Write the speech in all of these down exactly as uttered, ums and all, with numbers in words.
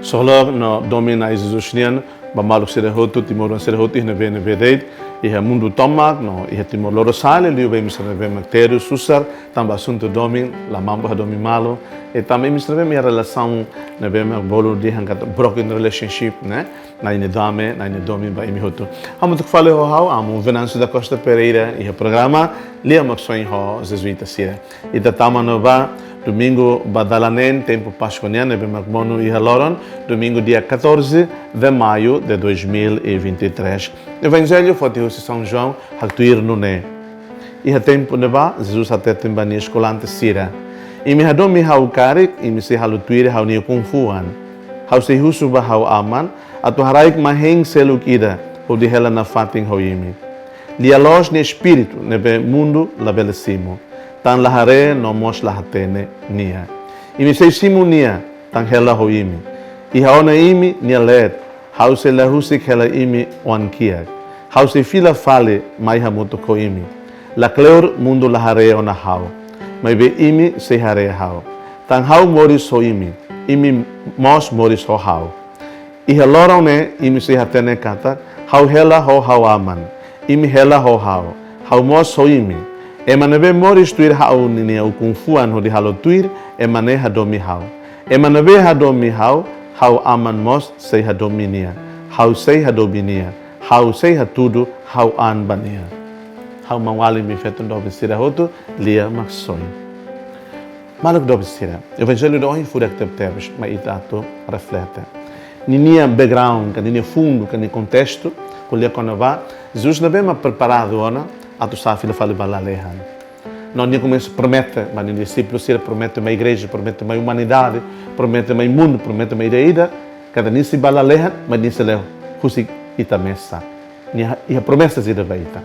Solok no domin Na'i Jesus nian ba maluk sira hotu, timoroan sira hotu, iha ne'ebé-ne'ebé de'it, iha mundu tomak no iha Timor Lorosa'e, liuliu ba imi sira ne'ebé mak terus susar tanba asuntu domin, la mampu hadomi malu, i tanba imi sira ne'ebé mak iha relasaun ne'ebé mak bolu dehan katak broken relationship, ne'e? Na'i nia dame, Na'i nia domin ba imi hotu. Hamutuk fali ho ha'u, Amu Venâncio da Costa Pereira, iha programa Lia Maksoin ho Jezuita sira. Ita tama ona ba domingu ba dala neen tempu Páskua nian, ne'ebé mak monu iha loron domingu, dia catorze de maio de dois mil e vinte e três. Evanjellu foti husi São João, haktuir nune'e: Iha tempu ne'ebá, Jesus hateten ba nia eskolante sira: Imi hadomi ha'u karik, imi sei halo tuir ha'u-nia ukun-fuan. Ha'u sei husu ba ha'u Aman atu haraik mai hein seluk ida hodi hela nafatin ho imi. Lia-loos nia Espíritu ne'ebé mundu labele simu, tan la haree no mós la hatene nia. Imi sei simu nia, tan hela ho imi. Iha ona imi nia leet, ha'u sei la husik hela imi oan-kiak. Ha'u sei fila fali mai hamutuk ho imi. Lakleur mundu la haree ona ha'u, maibé imi sei haree ha'u. Tan ha'u moris ho imi, imi mós moris ho ha'u. Iha loron ne'e imi sei hatene katak ha'u hela ho ha'u Aman, imi hela ho ha'u, ha'u mós ho imi. Ema ne'ebé moris tuir ha'u-nia ukun-fuan hodi halo tuir, ema ne'e hadomi ha'u. Ema ne'ebé hadomi ha'u, ha'u Aman mós sei hadomi nia. Ha'u sei hadomi nia. Ha'u sei hatudu ha'u-an ba nia. Ha'u maun-alin, biin-feton doben sira hotu, Lia Maksoin. Maluk doben sira, Evanjellu ida ohin furak tebetebes mai ita atu reflete. Ninia background, ka ninia fundu, ka nia kontestu, ko'alia kona-ba Jesus ne'ebé mak preparadu ona atu sa'e fila fali ba lalehan. No nia komesa promete ba nia dixípulu sira, promete mai igreja, promete mai umanidade, promete mai mundu, promete mai ida-idak, katak nia sei ba lalehan, maibé nia sei la husik ita mesak. Nia iha promesa ida ba ita,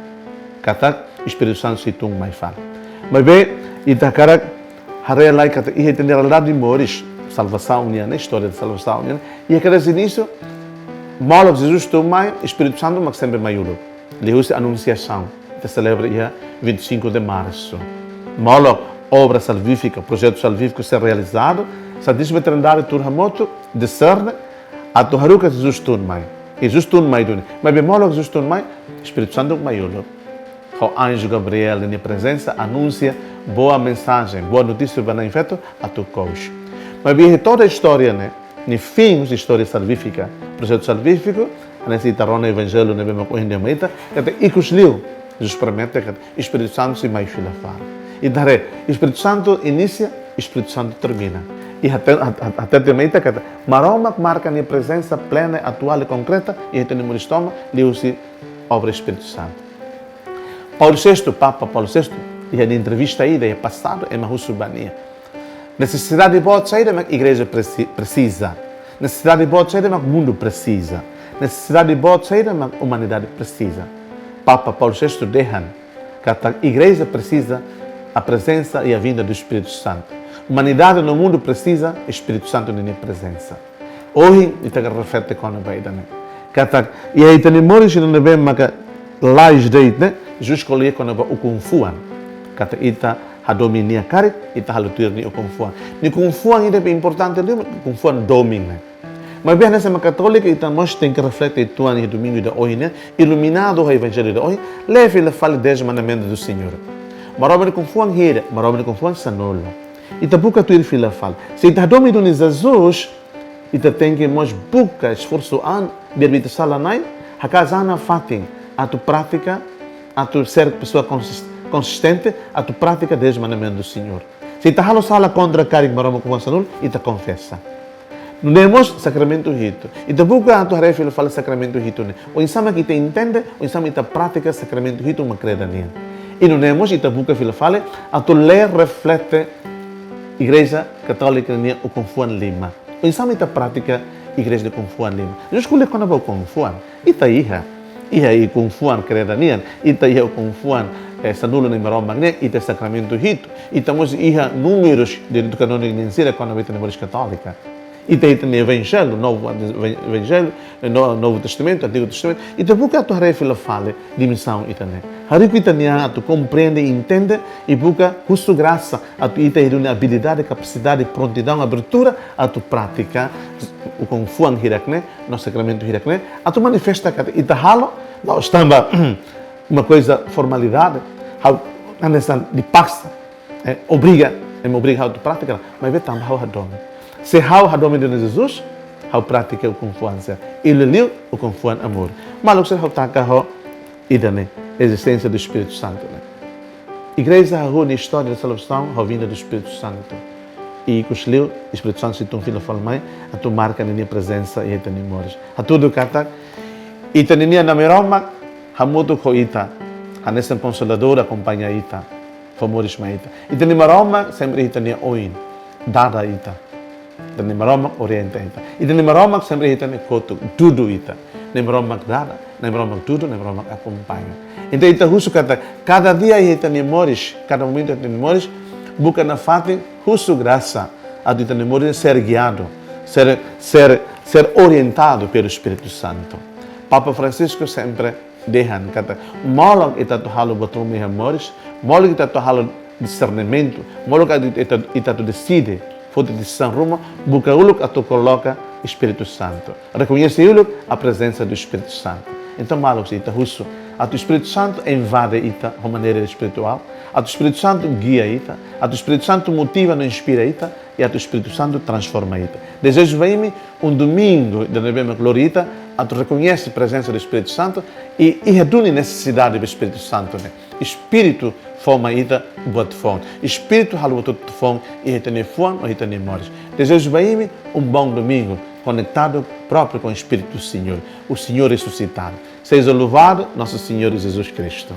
katak Espíritu Santu sei tun mai fali. Maibé ita hakarak haree lai katak iha ita-nia realidade moris, salvasaun nian, istória de salvasaun nian, iha kedas inísiu, molok Jesus tun mai, Espíritu Santu mak sempre mai uluk. Liuhusi Anunsiasaun, ita selebra iha vinte e cinco de março. Molok obra salvífika, projetu salvífiku sei realizadu, Santísima Trindade tuur hamutuk, diserne, atu haruka Jesus tun mai. Jesus tun mai duni. Maibé molok Jesus tun mai, Espíritu Santu mai uluk. Ho anju Gabriel nia prezensa anunsia boa mensajen, boa notísia ba na'in-feto atu kous. Maibé iha toda istória ne'e, nia fin husi istória salvífika, projetu salvífiku, hanesan ita rona Evanjellu ne'ebé mak ohin dehan mai ita, katak ikus liu, Jesus promete katak Espíritu Santu sei mai fila fali. Ita haree, Espíritu Santu inisia, Espíritu Santu termina. I hate-, hat-, hat-, hatete mai ita katak Maromak marka nia prezensa plena, atuál i konkreta iha ita-nia moris tomak liuhusi obra Espíritu Santu. Paulo sexto, Papa Paulo sexto, iha nia entrevista ida iha pasadu, ema husu ba nia: Nesesidade boot saida mak igreja presi-, presiza? Nesesidade boot saida mak mundu presiza? Nesesidade boot saida mak umanidade presiza? Papa Paulo sexto dehan katak igreja presiza a presença e a vinda do Espírito Santo. Umanidade no mundu presiza Espíritu Santu ninia prezensa. Ohin ita hakarak reflete kona-ba ida-ne'e. Katak iha ita-nia moris ida ne'ebé maka lais de'it ne'e, Jesus ko'alia kona-ba ukun-fuan. Katak ita hadomi nia karik, ita halo tuir nia ukun-fuan. Nia ukun-fuan ida ne'ebé importante liu, ukun-fuan domin ne'e. Maibé hanesan ema katólika ita mós tenke reflete uitoan iha domingu ida ohin ne'e, iluminadu ho Evanjellu ida ohin, lee fila fali Dez Mandamentu do Senhor. Maromak nia ukun-fuan hira, Maromak nia ukun-fuan sanulu. Ita buka tuir fila fali. Se ita hadomi duni Jesus, ita tenke mós buka esforsu an, biar ita sala-na'in, hakaas an nafatin, atu pratika, atu ser pessoa konsis-, konsistente, atu pratika Dez Mandamentu do Senhor. Se ita halo sala kontra karik Maromak nia ukun-fuan sanulu, ita konfesa. Nune'e mós sakramentu hitu. Ita buka atu haree fila fali sakramentu hitu ne'e. Oinsá mak ita entende, oinsá mak ita pratika sakramentu hitu mak kreda nian. I nune'e mós ita buka fila fali atu lee, reflete Igreja Katólika nia ukun-fuan lima. Oinsá mak ita pratika Igreja nia ukun-fuan lima. Jesus ko'alia kona-ba ukun-fuan. Ita iha, iha ukun-fuan kreda nian, ita iha ukun-fuan, eh, sanulu Na'i Maromak nian, ita sakramentu hitu, ita mós iha númerus direitu kanóniku nian sira kona-ba ita-nia moris katólika. Ita, ita-nia Evanjellu, Novu Evanjellu, eh, no-, Novu Testamentu, Antigu Testamentu, ita buka atu haree fila fali dimensaun ida-ne'e. Haruka ita-nia an atu komprende, entende, i buka husu grasa atu ita iha duni abilidade, kapasidade, prontidaun, abertura atu pratika ukun-fuan hirak ne'e, no sakramentu hirak ne'e, atu manifesta katak ita halo, la'ós tanba uma coisa formalidade, ha'u hanesan de pasta, eh, obriga, ema obriga ha'u atu pratika, maibé tanba ha'u hadomi. Se ha'u hadomi Dona Jesus, ha'u pratika ukun-fuan sira. I liuliu ukun-fuan amor. Maluk sira, ha'u taka ho ida-ne'e, ezisténsia do Espírito Santu ne'e. Igreja hahú nia istória de salvasaun ho vinda do Espírito Santu. I ikusliu, Espírito Santu sei tun fila fali mai, atu marka ninia prezensa iha ita-nia moris. Hatudu katak, ita-ninia Nai Maromak hamutuk ho ita, hanesan konsoladór akompaña ita, fó moris mai ita. Ita-nia Maromak sempre iha ita-nia oin, dada ita. Ita-nia Maromak orienta ita. Ita-nia Maromak sempre iha ita-nia kotuk, dudu ita. Nai Maromak dada, Nai Maromak dudu, Nai Maromak akompaña. Entaun ita husu katak, kada dia iha ita-nia moris, kada momentu iha ita-nia moris, buka nafatin, husu grasa, atu ita-nia moris ser giadu, ser, ser, ser orientadu pelo Espírito Santu. Papa Francisco sempre dehan katak, molok ita atu halo buat ruma iha moris, molok ita atu halo disernimentu, molok ita, ita, ita atu deside, foti desizaun ruma, buka uluk atu koloka Espírito Santu. Rekoñese uluk a prezensa do Espírito Santu. Entaun, maluk sira, ita husu atu Espírito Santu invade ita ho maneira espirituál, atu Espírito Santu gia ita, atu Espírito Santu motiva no inspira ita, i atu Espírito Santu transforma ita. Dezeju ba imi um domingo de ne'ebé mak lori ita atu rekoñese prezensa do Espírito Santu i iha duni nesesidade ba Espírito Santu ne'e. Espíritu fó mai ita buat foun. Espíritu halo buat foun iha ita-nia fuan, iha ita-nia moris. Dezeju ba imi um bom domingo, conectado próprio com o Espírito do Senhor, o Senhor ressuscitado. Seja louvado nosso Senhor Jesus Cristo.